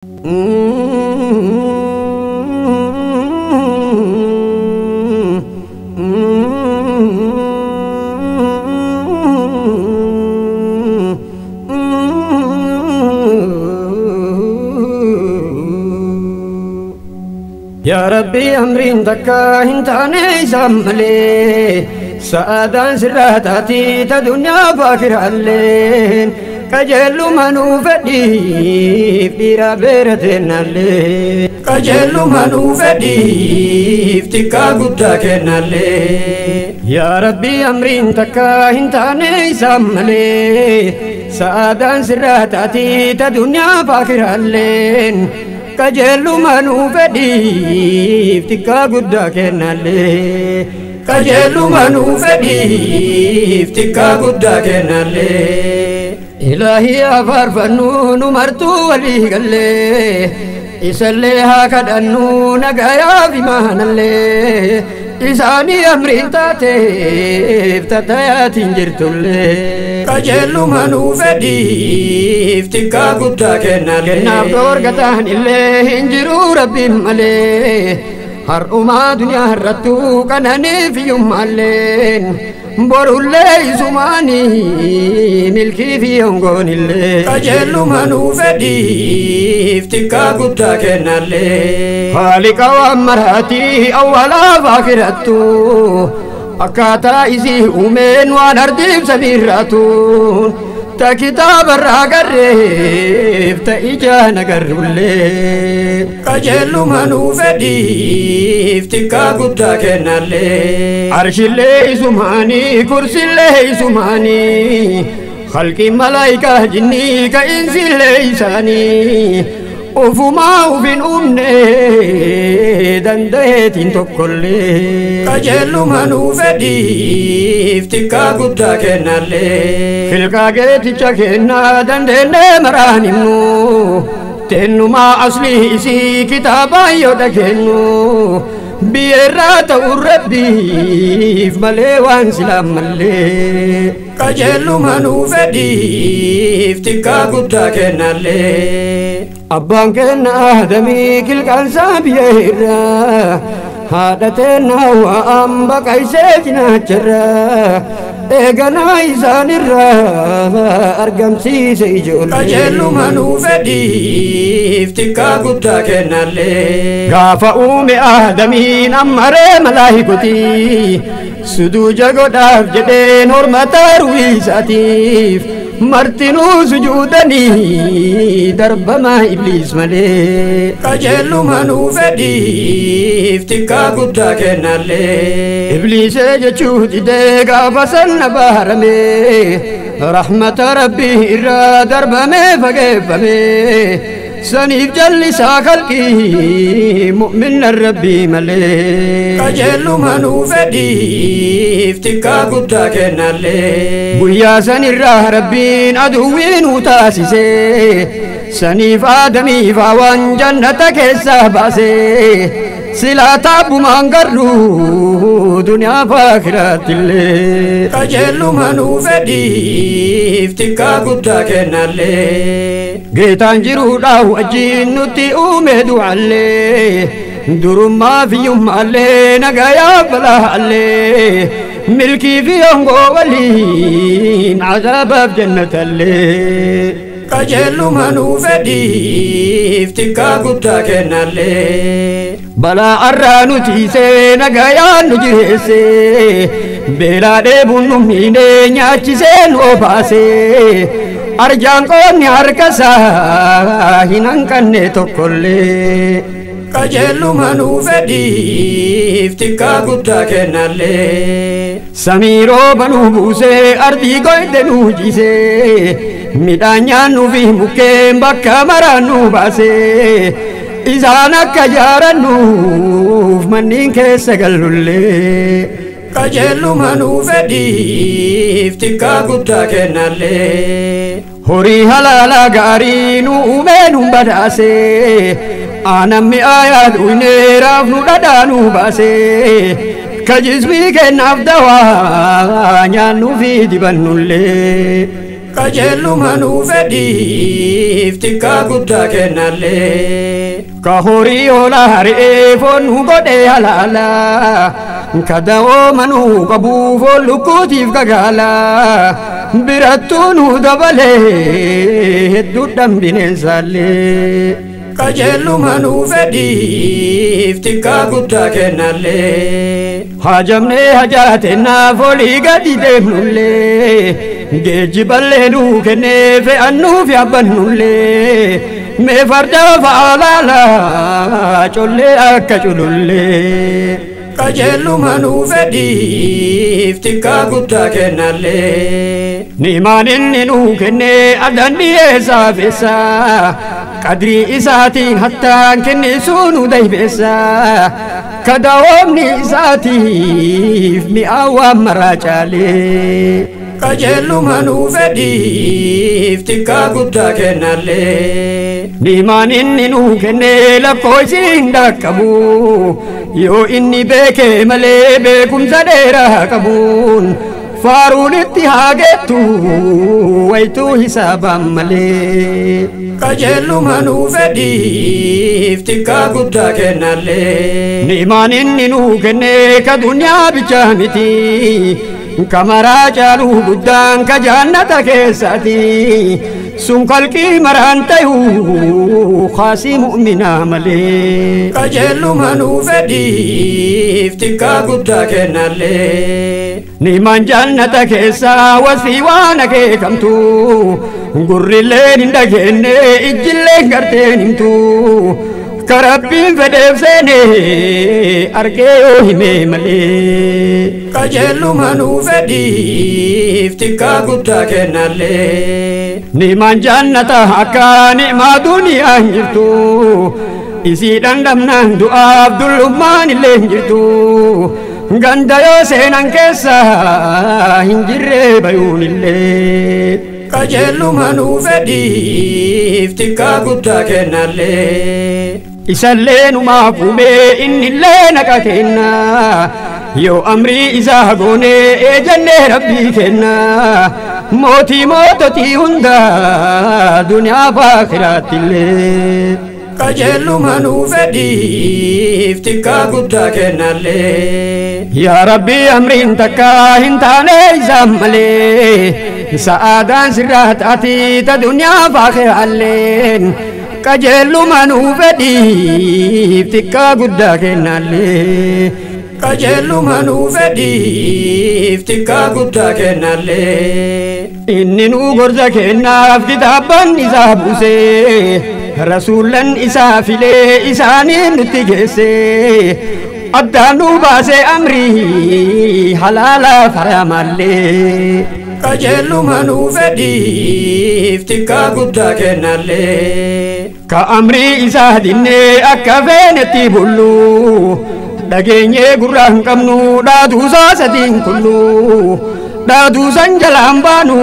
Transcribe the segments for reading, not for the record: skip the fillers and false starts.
يا ربي أمرين تكا هنتاني ساملي سعادان سراتاتي تدنيا باكر اللين قجلو منو فدي بيرا بيرتنا اللي قجلو منو فدي افتكا قدا كنا اللي يا ربي أمرين تكا هنتاني ساملي سعادان سراتاتي تدنيا باكر اللين قجلو منو فدي افتكا قدا كنا اللي قجلو منو فدي افتكا قدا كنا اللي إلهي أفرفنو نمرتو ولي قلي إسليها كدنو نقايا في مهنالي إساني أمرين تاتي افتتاياتي جرتولي قجلو منو فدي افتكا قدا كنالي كناف دورقتان اللي انجرو ربي مالي هرؤما دنيا هرتو كناني في يوم اللين برولي زماني ملكي في يوم اللي قجلو منو فدي افتكا قدا كنالي خالق وامراتي أولا فاخرتو أكاتا إزي أمين وانرديب سميراتون تا كتاب الراقريف تا إجانا قرولي قجلو منو فدي افتكا قدا كنالي عرش اللي زماني كرسي اللي زماني خلقي ملايكة جني كإنس اللي ساني وفما وفين أمني دندهتين تكلي قجلو منو فدي افتكا قدا كنالي خلقا جيتي كنا دندن مرانمو تنو ما أصلي إسي كتابا يودكنو بيرات وربي في ملي سلام ملي قجلو منو فدي افتكا قدا كنالي أبان كنا آدمي كل كان سابيرا هادتنا وأم بقى سجنا جرا إيقنا إيسان الرا أرقم سيسي جولي قجلو منو فدي افتكا قدا كنالي غافا أمي آدمين أمري ملايكتي سدوجا قداف جدين هرمتا رويساتيف مرتنو سجودني درب ما إبليس ملي قجلو منو فدي افتكا قدا كنالي إبليس جتشود ديقا فسن بهرمي رحمة ربي إرى درب ما فقفمي سنيف جلس خلقي مؤمن الربي ملي قجلو منو فدي افتكا قدا كنالي ويا سن الراه ربين عدوين وتاسسي سنيف آدمي فاوان جنتك السهباسي سلا تابو مانقرو دنيا فاخرات اللي قجلو منو فدي افتكا قدا كنالي جيتان جرو داو أجين نتي أمدو علي درم ما في يوم علي نقايا بلا علي ملكي في يوم قولين عذاب بجنة اللي قجلو منو فدي افتكا قدا كنالي بلا أرانو تيسي نقايا نجريسي بلا ديبون نميني نياتشيسي نوباسي أرجان قوني أركسا هنان كني تقولي قجلو منو فدي افتكا قدا كنالي سميرو بنو بوسي أرضي قيد نوجيسي ميدانيا في مكين بكا مرانو باسي إذا نكا جارنو منين كيس قلولي قجلو منو فدي افتكا قدا كنالي هوري هلالا غارينو أمينو بداسي أنا مي آيات وينيراف نودانو باسي كجسمي كناف دوا نيانو في دبنولي Qajeeluma nuu fedhiif xiqqaa guddaa kennallee. Ka horii hoolaa re'ee foon nu godhee halaala. Ka da'ooma nuu qabu foon lukkuutiif gagaala. Birattuu nu dabalee hedduudhaan bineensaallee. Qajeeluma nuu fedhiif xiqqaa guddaa kennallee. Hajamnee hajaatennaaf olii gadi deemnullee. Geejjiballee nuu kennee fe'annuuf yaabbannullee. Mee farda fa'aa laalaa collee akka culullee. Qajeeluma nuu fedhiif xiqqaa guddaa kennallee. Nimaan inni nuu kennee addaan dhiyeessaa feessa. Qadrii isaatiin hattaan kennisuu nu daybeessa. Kadawoomni isaatiif mi'aawaan maraa caalee. Qajeeluma nuu fedhiif xiqqaa guddaa kennallee. Nimaan inni nuu kennee lakkoofsi hin dhaqqabu. Yoo inni beekee malee beekumsa dheeraa qabuun. Faaruun itti haa geettu wayituu hisaabaan malee. Qajeeluma nuu fedhiif xiqqaa guddaa kennallee. Nimaan inni nuu kennee ka duniyaa bichaa miti. Ka maraa caaluu guddaan ka jaannata keessaati. Sun kalqii maraan tayuu kaasii mu'minaa malee. Qajeeluma nuu fedhiif xiqqaa guddaa kennallee. Nimaan jannata keessaa wasfii waan akeekamtu. Gurrilleen hin dhageenye ijjilleen garteen himtu. Ka Rabbiin fedheef seenee argee yoo himee malee. Qajeeluma nuu fedhiif xiqqaa guddaa kennallee. Nimaan jannata akka ni'maa duniyaa hin jirtu. Isii dhandhamnaan du'aaf dullummaan illee hin jirtu. Ganda yoo seenan keessa hin jirre bayuun illee. Qajeeluma nuu fedhiif xiqqaa guddaa kennallee. Isallee numaaf uumee innillee naqa kenna. Yoo amrii isaa goonee eejannee rabbii kenna. Mootii moototii hundaa duniyaa faakhiraattillee. Qajeeluma nuu fedhiif xiqqaa guddaa kennallee. Yaa Rabbi amriin takka hin taane isaan malee. Sa'aadaan sirraa taati ta duniyaa faakhiraalleen. Qajeeluma nuu fedhiif xiqqaa guddaa kennallee. Qajeeluma nuu fedhiif xiqqaa guddaa kennallee. Inni nuu gorsa kennaaf kitaabban isaa buusee. Rasuulan isaa filee isaaniin nutti geesse. Addaan nuu baasee amrii halaalaaf haramaallee. Qajeeluma nuu fedhiif xiqqaa guddaa kennallee. Ka amrii isaa dinnee akka feenetti bullu. Dhageenyee gurraa hin qabnu dhaatuusaa satiin kullu. Dhaatuusan jalaan baanu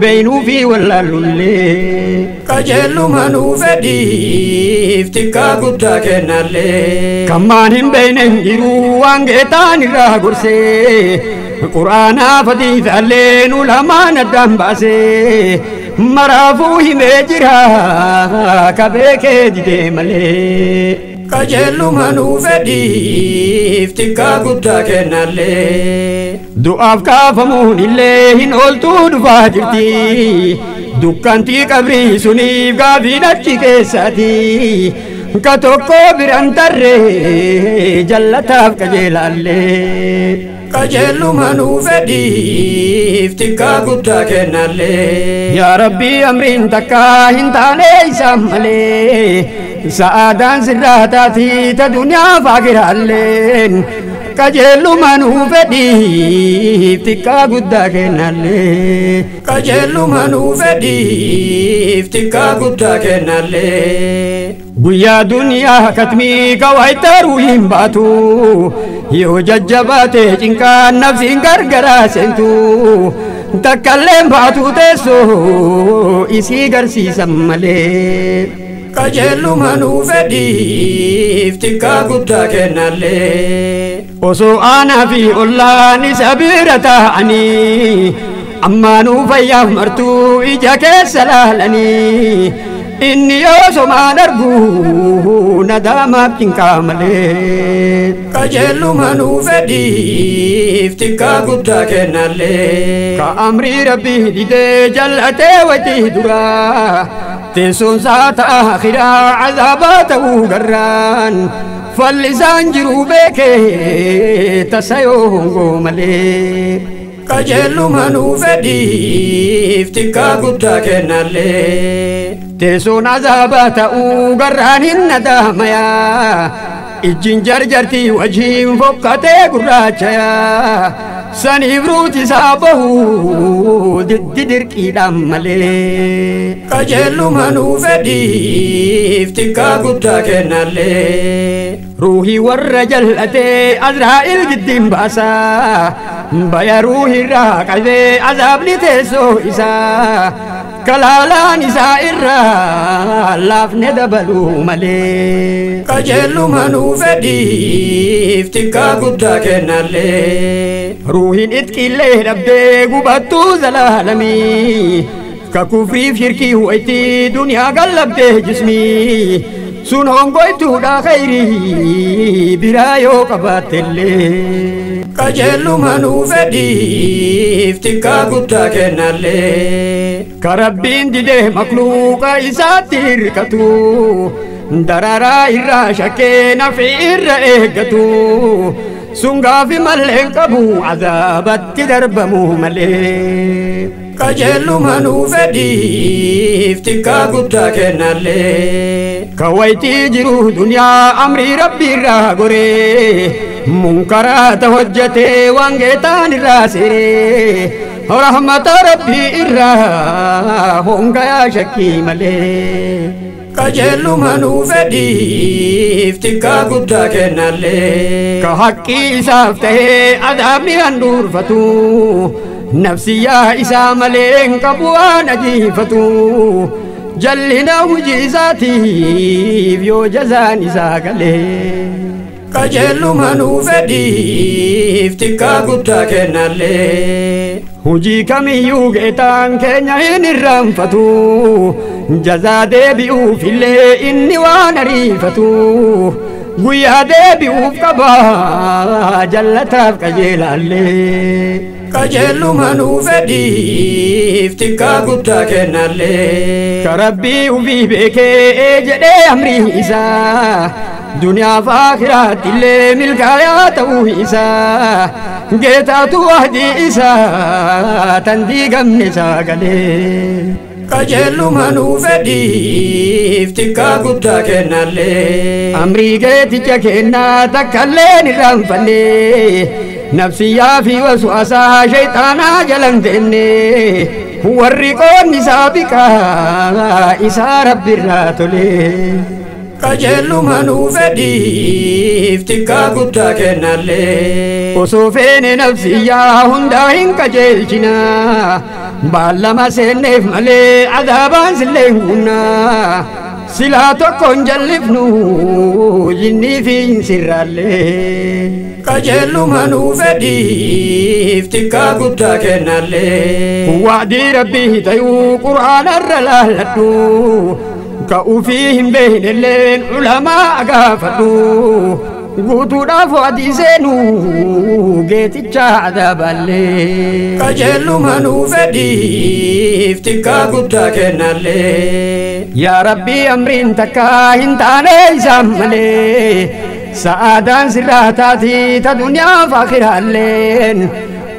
beeynuu fi wallaallullee. Qajeeluma nuu fedhiif xiqqaa guddaa kennallee. Kammaan hin beeyne hin jiru waan geetaan irraa gorsee. Quraanaa fatiisaallee nu lamaan addaan baasee. Maraafuu himee jira ka beekee didee malee. Qajeeluma nuu fedhiif xiqqaa guddaa kennallee. Du'aaf kaafamuun illee hin ooltuu dhufaa jirti. Dukkantii qabrii suniif gaafiin achi keessaati. Ka tokko biraan tarree jallataaf qajeelaallee. Qajeeluma nuu fedhiif xiqqaa guddaa kennallee. Yaa Rabbi amriin takka hin taane isaan malee. Sa'aadaan sirraa taati ta duniyaa faakhiraalleen. Qajeeluma nuu fedhiif xiqqaa guddaa kennallee. Qajeeluma nuu fedhiif xiqqaa guddaa kennallee. Guyyaa duniyaa katmii kawaaytaruu hin baatu. Yoo jajjabaate cinqaan nafsiin gargaraa seentu. Takkalleen baatu teessoo isii garsiisan malee. Qajeeluma nuu fedhiif xiqqaa guddaa kennallee. Osoo aanaa fi ollaan isa bira taa'anii. Ammaanuu fayyaaf martuu ija keessa laalanii inni yoo somaan argu nadaamaaf cinqaa malee. Qajeeluma nuu fedhiif xiqqaa guddaa kennallee. Ka amrii rabbii didee jal'atee wajjii duraa teessoon isaa ta'a akhiraa azaabaa ta'uu garraan fallisaan jiru beekee tasa yoo hongoo malee. Qajeeluma nuu fedhiif xiqqaa guddaa kennallee. Teessoon azaabaa ta'uu garraan hin nadaamayaa ijjiin jarjartii wajjiin fokkatee gurraachayaa saniif ruuti isaa bahuu diddi dirqiidhaan malee. Qajeeluma nuu fedhiif xiqqaa guddaa kennallee. Ruuhii warra jal'atee Azraa'il giddiin baasaa baya ruuhii irraa qabee azaabni teessoo isaa kalaalaan isaa irraa laafne dabaluu malee. Qajeeluma nuu fedhiif xiqqaa guddaa kennallee. Ruuhiin itqiillee dhabdee gubattuu zalaalamii ka kufriif shirkii hu'etti duniyaa gallabdee jismii sun hongoytuudha khayrii biraa yoo qabaattellee. Qajeeluma nuu fedhiif xiqqaa guddaa kennallee. Ka rabbiin didee makluuqa isaatti hirkatu dararaa irraa shakkee nafi irra eeggatu sun gaafi mallee hin qabu azaabatti darbamuu malee. Qajeeluma nuu fedhiif xiqqaa guddaa kennallee. Ka waytii jiru duniyaa amrii rabbii irraa goree munkaraata hojjetee waan geetaan irraa seeree rahmata rabbii irraa hongayaa shakkii malee. Qajeeluma nuu fedhiif xiqqaa guddaa kennallee. Ka haqqii isaaf tahee adaabni handhuurfatu nafsiyyaa isaa malee hin qabu waan ajiifatu jallina hujii isaatiif yoo jazaan isaa galee. Qajeeluma nuu fedhiif xiqqaa guddaa kennallee. Hujii kamiyyuu geetaan keenya hin irraanfatu jazaa deebi'uuf illee inni waan ariifatu guyyaa deebi'uuf qaba jallataaf qajeelaallee. Qajeeluma nuu fedhiif xiqqaa guddaa kennallee. Ka rabbii ufii beekee jedhee amrii isaa duniyaaf akhiraatti illee milkaayaa ta'uu isaa geetaatu wahdii isaa tan diigamne sagalee. Qajeeluma nuu fedhiif xiqqaa guddaa kennallee. Amrii geeticha kennaa takkallee hin irraanfanne nafsiyyaa fi waswaasaa shayxaanaa jalan deemne warri qoonni isaa biqaa isaa rabbirraa tole. Qajeeluma nuu fedhiif xiqqaa guddaa kennallee. Osoo feene nafsiyyaa hundaa hin qajeelchina baallama seenneef malee azaabaan sillee hin guunna silaa tokko hin jallifnu jinnii fi hin sirraallee. Qajeeluma nuu fedhiif xiqqaa guddaa kennallee. Waadii rabbii tayuu quraanarra laalladhu ka ufii hin beeknelleen ulamaa gaafadhu guutuudhaaf waadii seenuu geeticha adabaallee. Qajeeluma nuu fedhiif xiqqaa guddaa kennallee. Yaa Rabbii amriin takka hin taane isaan malee sa'aadaan sirraa taati ta duniyaaf akhiraalleen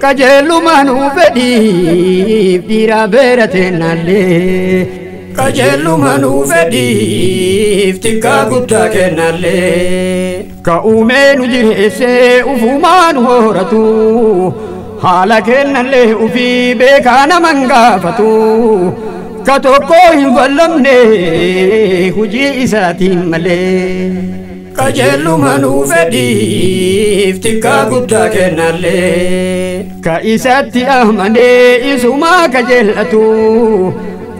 qajeeluma nuu fedhiif dhiiraa beera teennaallee. Qajeeluma nuu fedhiif xiqqaa guddaa kennallee. Ka uumee nu jireessee ufumaa nu horatu haala kennallee ufii beekaa naman gaafatu ka tokko hin fallamne hujii isaatiin malee. Qajeeluma nuu fedhiif xiqqaa guddaa kennallee. Ka isatti amanee isumaa kajeellatu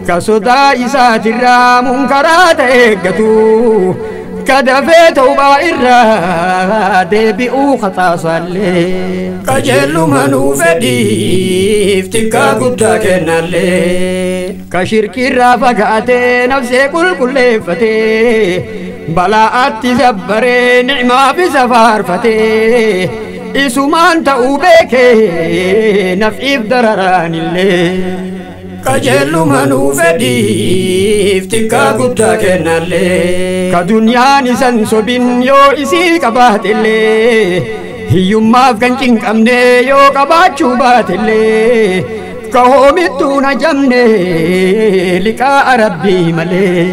ka sodaa isaatirraa munkaraata eeggatu Kadafee tawbaa irraa deebi'uu khaxaasaallee. Qajeeluma nuu fedhiif xiqqaa guddaa kennallee. Ka shirkiirraa fagaatee nafsee qulqulleeffatee balaa'aatti sabbaree nicmaaf isa faarfatee isumaan ta'uu beekee naf'iif dararaanillee. Qajeeluma nuu fedhiif xiqqaa guddaa kennallee. Ka duniyaan isan sobin yoo isii qabaatellee hiyyummaaf kan cinqamne yoo qabaachuu baatellee ka hoomittuun hajamne liqaa Rabbii malee.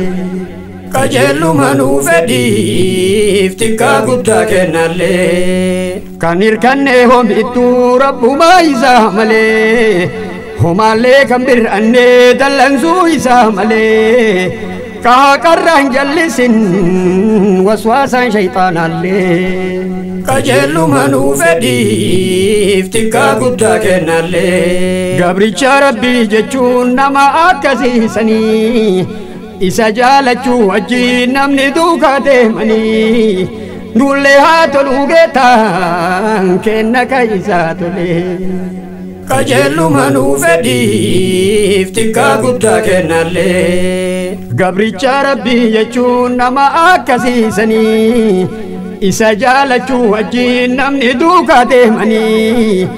Qajeeluma nuu fedhiif xiqqaa guddaa kennallee. Kan hirkanne hoomittuu rabbumaa isaa malee homaallee kan bir'anne dallansuu isaa malee ka haqarra hin jallisin waswaasaan shayxaanaallee. Qajeeluma nuu fedhiif xiqqaa guddaa kennallee. Gabricha Rabbii jechuun nama akkasiisanii isa jaalachuu wajjin namni duukaa deemanii nullee haa toluu geetaan kenna ka isaa tolee. Qajeeluma nuu fedhiif xiqqaa guddaa kennallee. Gabricha Rabbii jechuun nama akkasiisanii isa jaalachuu wajjin namni duukaa deemanii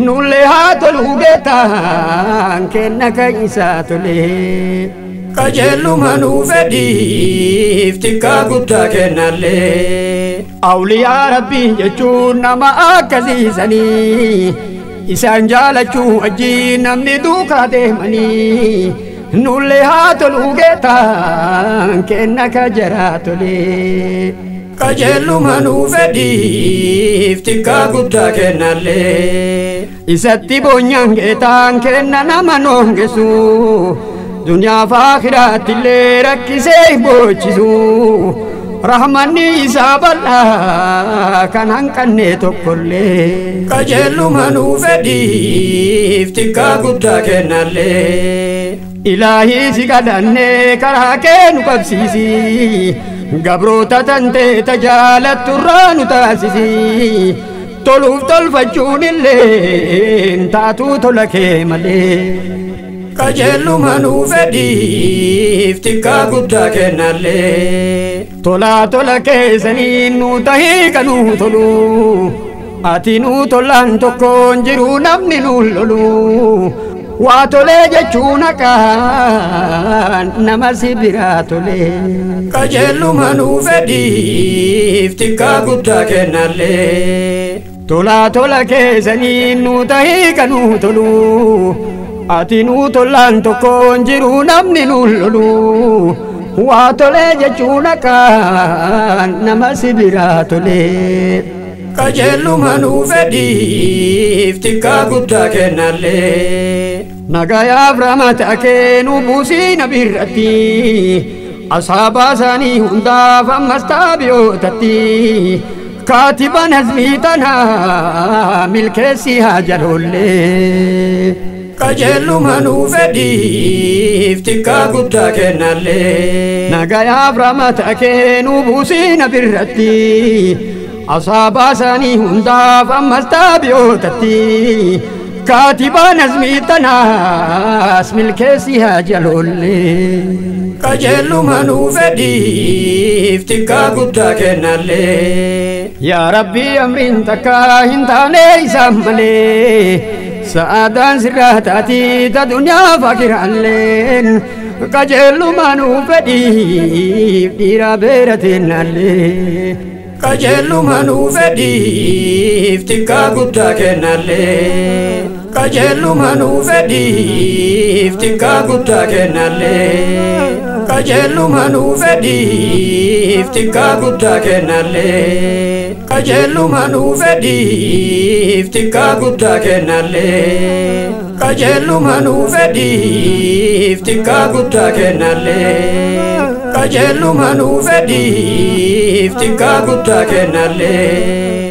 nullee haa toluu geetaan kenna ka isaa tolee. Qajeeluma nuu fedhiif xiqqaa guddaa kennallee. Awliyaa Rabbii jechuun nama akkasiisanii isaan jaalachuu wajjin namni duukaa deemanii nullee haa toluu geetaan kenna ka jaraa tolee. Qajeeluma nuu fedhiif xiqqaa guddaa kennallee. Isatti boonyaan geetaan kenna nama noongesu duniyaaf akhiraatti illee rakkisee hin boochisu. Rahmanni isaa bal'aa kan hanqanne tokkollee. Qajeeluma nuu fedhiif xiqqaa guddaa kennallee. Ilaahii si kadhannee karaa kee nu qabsiisi. Gabroota tantee tajaalatturraa nu taasisi. Toluuf tolfachuun illee taatuu tola kee malee. Qajeeluma nuu fedhiif xiqqaa guddaa kennallee. Tolaa tola keessaniin nuu tahii kan nuu tolu. Ati nuu tolaan tokkoon jiru namni nuu lolu. Waa tolee jechuun haqaan nama si biraa tolee. Qajeeluma nuu fedhiif xiqqaa guddaa kennallee. Tolaa tola keessaniin nuu tahii kan nuu tolu. Ati nuu tolaan tokkoon jiru namni nuu lolu. Waa tolee jechuun haqaan nama si biraa tolee. Qajeeluma nuu fedhiif xiqqaa guddaa kennallee. Nagayaaf rahmata kee nu buusii nabirratti. Ashaabaa isaanii hundaaf ammas taabiyootatti. Kaatiba nazmii tanaa milkeessi haa jaloollee. Qajeeluma nuu fedhiif xiqqaa guddaa kennallee. Nagayaaf rahmata kee nu buusii nabirratti. Ashaabaa isaanii hundaaf ammas taabiyootatti. Kaatiba nazmii tanaas milkeessi haa jaloollee. Qajeeluma nuu fedhiif xiqqaa guddaa kennallee. Yaa Rabbii amriin takka hin taane isaan malee. Sa'aadaan sirraa taatii ta duniyaa fakiraalleen. Qajeeluma nuu fedhiif dhiira beera teennallee. Qajeeluma nuu fedhiif xiqqaa guddaa kennallee. Qajeeluma nuu fedhiif xiqqaa guddaa kennallee. Qajeeluma nuu fedhiif xiqqaa guddaa kennallee. Qajeeluma nuu fedhiif xiqqaa guddaa kennallee. Qajeeluma nuu fedhiif xiqqaa guddaa kennallee. Qajeeluma nuu fedhiif xiqqaa guddaa kennallee.